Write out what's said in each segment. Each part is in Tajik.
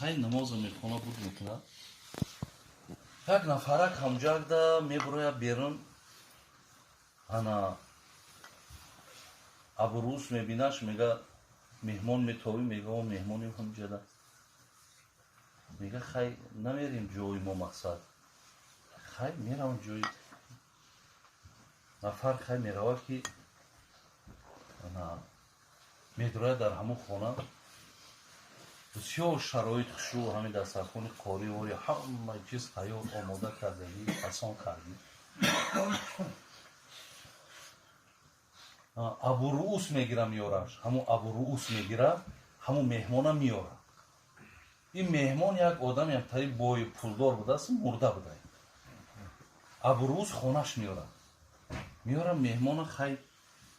Хай, намоза мехона, буд мекунад. Як нафарак ҳамҷагда мебурояд берун. Ана Абурус мебинаш, мега: «Меҳмон метовӣ?» Мега: «О, меҳмонем ҳамҷада». Мега: «Хай, намерем ҷои мо, мақсад, хай, меравам ҷои нафар». Хай, меравад ки ана медурояд дар ҳамон хона, бисёр шароит хушрӯ, ҳамин дастархони қори ори, ҳама чиз тайёр, омода кардагӣ, фасон кардӣ. Абуруус мегира, меёраш, ҳамун Абуруус мегира, ҳамун меҳмона меёра. Ин меҳмон як одаме тари бои пулдор будааст, мурда буда. Абуруус хонаш меёра, меёра меҳмона. Хай,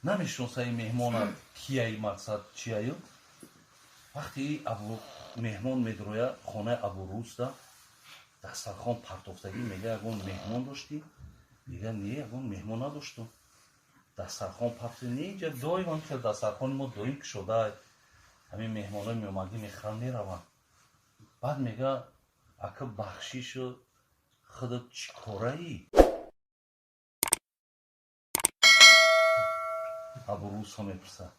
намешиноса ин меҳмона кияи, мақсад чияю. Вақте и абу меҳмон медроя хонаи Абурусда, дастархон партофтагӣ. Мега: «Ягон меҳмон доштӣ?» Мега: «Не, ягон меҳмон надоштум». Дастархон партофта, не, инҷа доим ҳам хел дастархони мо доим кушода, ҳамин меҳмонои меомадӣ мехӯранд, мераванд. Баъд мега: «Ака, бахшишу, худат чӣ кораӣ?» Абурусҳо мепурсад.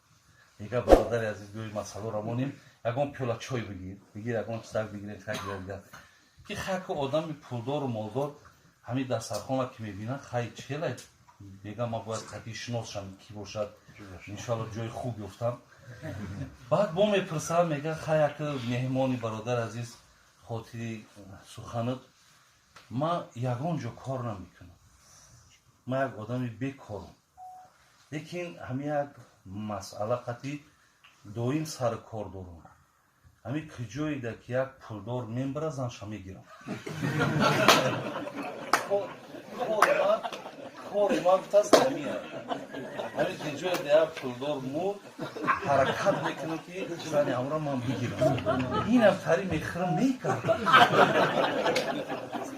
Мега: «Бародари азиз, гӯи масъаларо монем, ягон пиёла чой бигир, бигир, ягон чизак бигир». Хай, дигар ки хайку одами пулдору молдор ҳамин дастархона ки мебинад, хай, чела мега: «Ман бояд қатъи шиносшам, ки бошад, иншоалло ҷои хуб ёфтам». Баъд бо мепурсад, мега: «Хай, ака меҳмони бародари азиз, хотири суханат, ман ягон ҷо кор намекунам, ман як одами бекорам, лекин ҳамин як масъала қатъи доим сари кор дорам. Ҳамин куҷоеда ки як пулдор мембара, занша мегирам. Кори ман, гуфтааст, ҳамия, ҳамин куҷоеда як пулдор мурд, ҳаракат мекунам ки зани ҳамро ман бигирам. Инам тари мехӯрам, мекардам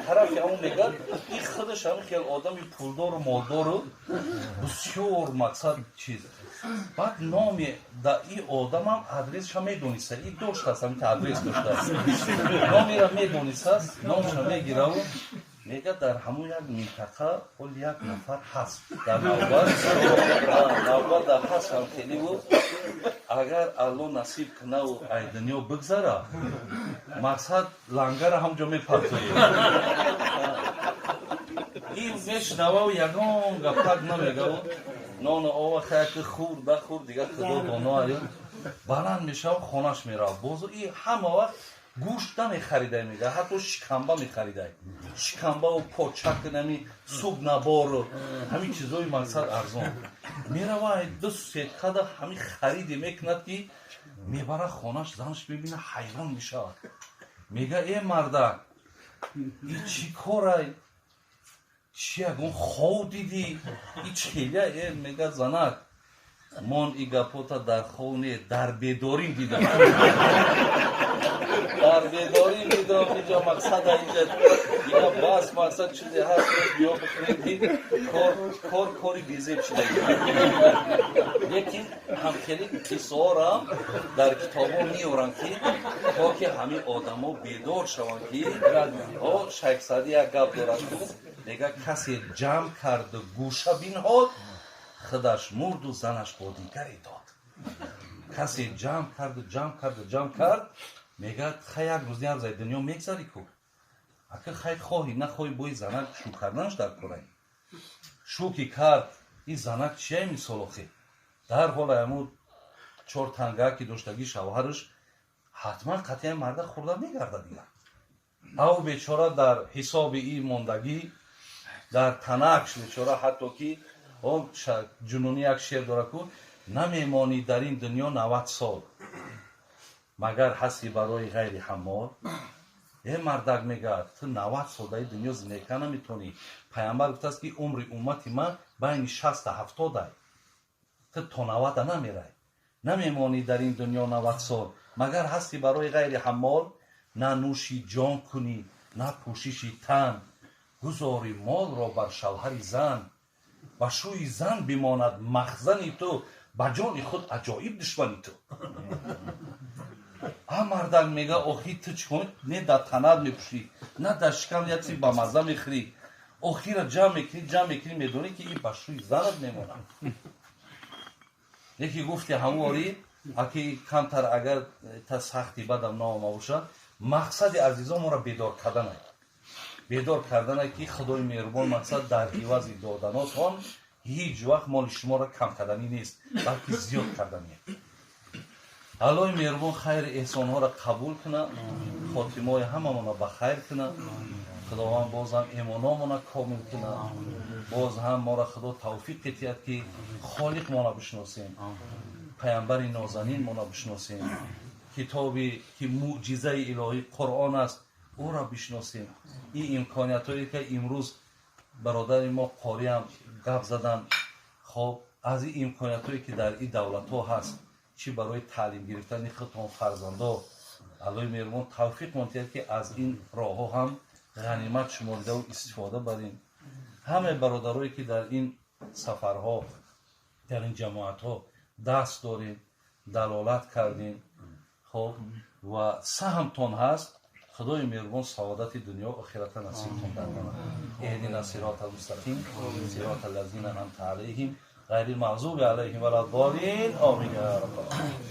тарафи ҳамон». Мегӯяд, ин худаш ҳамин хел одами пулдору молдору бисёр мақсад чиз. Баъд номи да и одамам адресша медониста, и доштааст, ҳамин адрес доштааст, номера медонистааст. Номша мегираву мега: «Дар ҳамон як минтақа ҳол як нафар ҳаст, дар навбат, навбат дар ҳаст, ҳам хеливу агар Алло насиб кунаву ай дунё бигзара, мақсад, лангара ҳамҷо мепартоем». Ин мешунавау ягон гапак намегаву нону ова хаяки хурд бахӯрд, дигар худо доно. Аю баланд мешава, хонаш мерава. Бозу и ҳама вақт гӯшт намехаридай, мега, ҳатто шикамба мехаридай, шикамбаву почак, нами суб набору ҳамин чизои мақсад арзон. Мерава, ду сеткада ҳамин хариде мекунад ки мебара хонаш. Занаш мебина, ҳайрон мешавад, мега: «Э, мардак, и чӣ корай? Чи ягон хов дидӣ? И чхелия?» «Э, мега, занак, мон и гапота дар хов не, дар бедорим дидам, дар бедорим дидам. Инҷа мақсада, инҷа дига бас, мақсад, чизе ҳаст, биё бихӯрем ки кор кор кори безеб шидаги». Лекин ҳамхели қиссаҳоро дар китобҳо меоранд ки то ки ҳамин одамо бедор шаванд ки о Шайх Саъдӣ як гап дорад, мега: «Касе ҷамъ карду гӯша бинҳод, худаш мурду занаш бо дигаре дод». Касе ҷамъ карду ҷамъ карду ҷамъ кард, мега, хай, як рӯз як рӯз дунё мегзари ку, ака, хай, хоҳӣ нахоҳӣ, бои занак шу карданаш дар корай. Шу ки кард, ин занак чия, мисол, охи дар ҳола ҳамун чор танга ки доштагӣ шавҳараш ҳатман қатъиян марда хӯрда мегардад дигар. Ав бечора дар ҳисоби ин мондагӣ, дар танакш бечора, ҳатто ки он Ҷунунӣ як шеър дорад ку: «Намемонӣ дар ин дунё 90 сол, магар ҳасти барои ғайри ҳаммол». Э, мардак, мегӯяд, ту 90 сол дар ин дунё зиндагӣ наметавонӣ. Пайғамбар гуфтааст ки умри уммати ман байни 60 70-ай, ту то 90-а намерай. «Намемонӣ дар ин дунё 90 сол, магар ҳасти барои ғайри ҳаммол. На нӯши ҷон кунӣ, на пӯшиши тан, гузори молро бар шавҳари зан. Ба шӯи зан бимонад махзани ту, ба ҷони худ аҷоиб душмани ту». А мардак мега, охи ту чӣ кор, не дар танат мепӯшӣ, на дар шикам як чизи бамазза мехӯрӣ. Охира ҷамъ мекунӣ, ҷамъ мекунӣ, медонӣ, ки ин ба шӯи занат мемонад. Яке гуфти ҳамворӣ, аки камтар агар та сахти бадам наома бошад, мақсади азизон моро бедор карданай, бедор карданай, ки Худои меҳрубон мақсад дар ивази доданотон ҳеҷ вақт моли шуморо кам карданӣ нест, балки зиёд карданӣ. Аллоҳи меҳрубон хайри эҳсонҳоро қабул кунад, хотимаҳои ҳамамонро ба хайр кунад. Худованд боз ҳам имономона комил кунад, боз ҳам моро Худо тавфиқ диҳад, ки Холиқ моро бишносем, паямбари нозанин моро бишносем, китобе ки мӯъҷизаи илоҳӣ Қуръон аст, ӯро бишносем. Ин имкониятҳое ки имрӯз бародари мо қориам гап задан, хоб, аз ин имкониятҳое ки дар ин давлатҳо ҳаст, чӣ барои таълим гирифтани худтон, фарзандо, Аллоҳи меҳрубон тавфиқ диҳад, ки аз ин роҳҳо ҳам ғанимат шуморидаву истифода барем. Ҳамаи бародарое ки дар ин сафарҳо, дар ин ҷамоатҳо даст дорем, далолат кардем, хоб, ва саҳмтон ҳаст, Худои меҳрубон саодати дунё охирата насибтон гардонад. اهدنا الصراط المستقيم صراط الذين أنعمت عليهم غير المغضوب عليهم ولا الضالين آمين يا رب العالمين.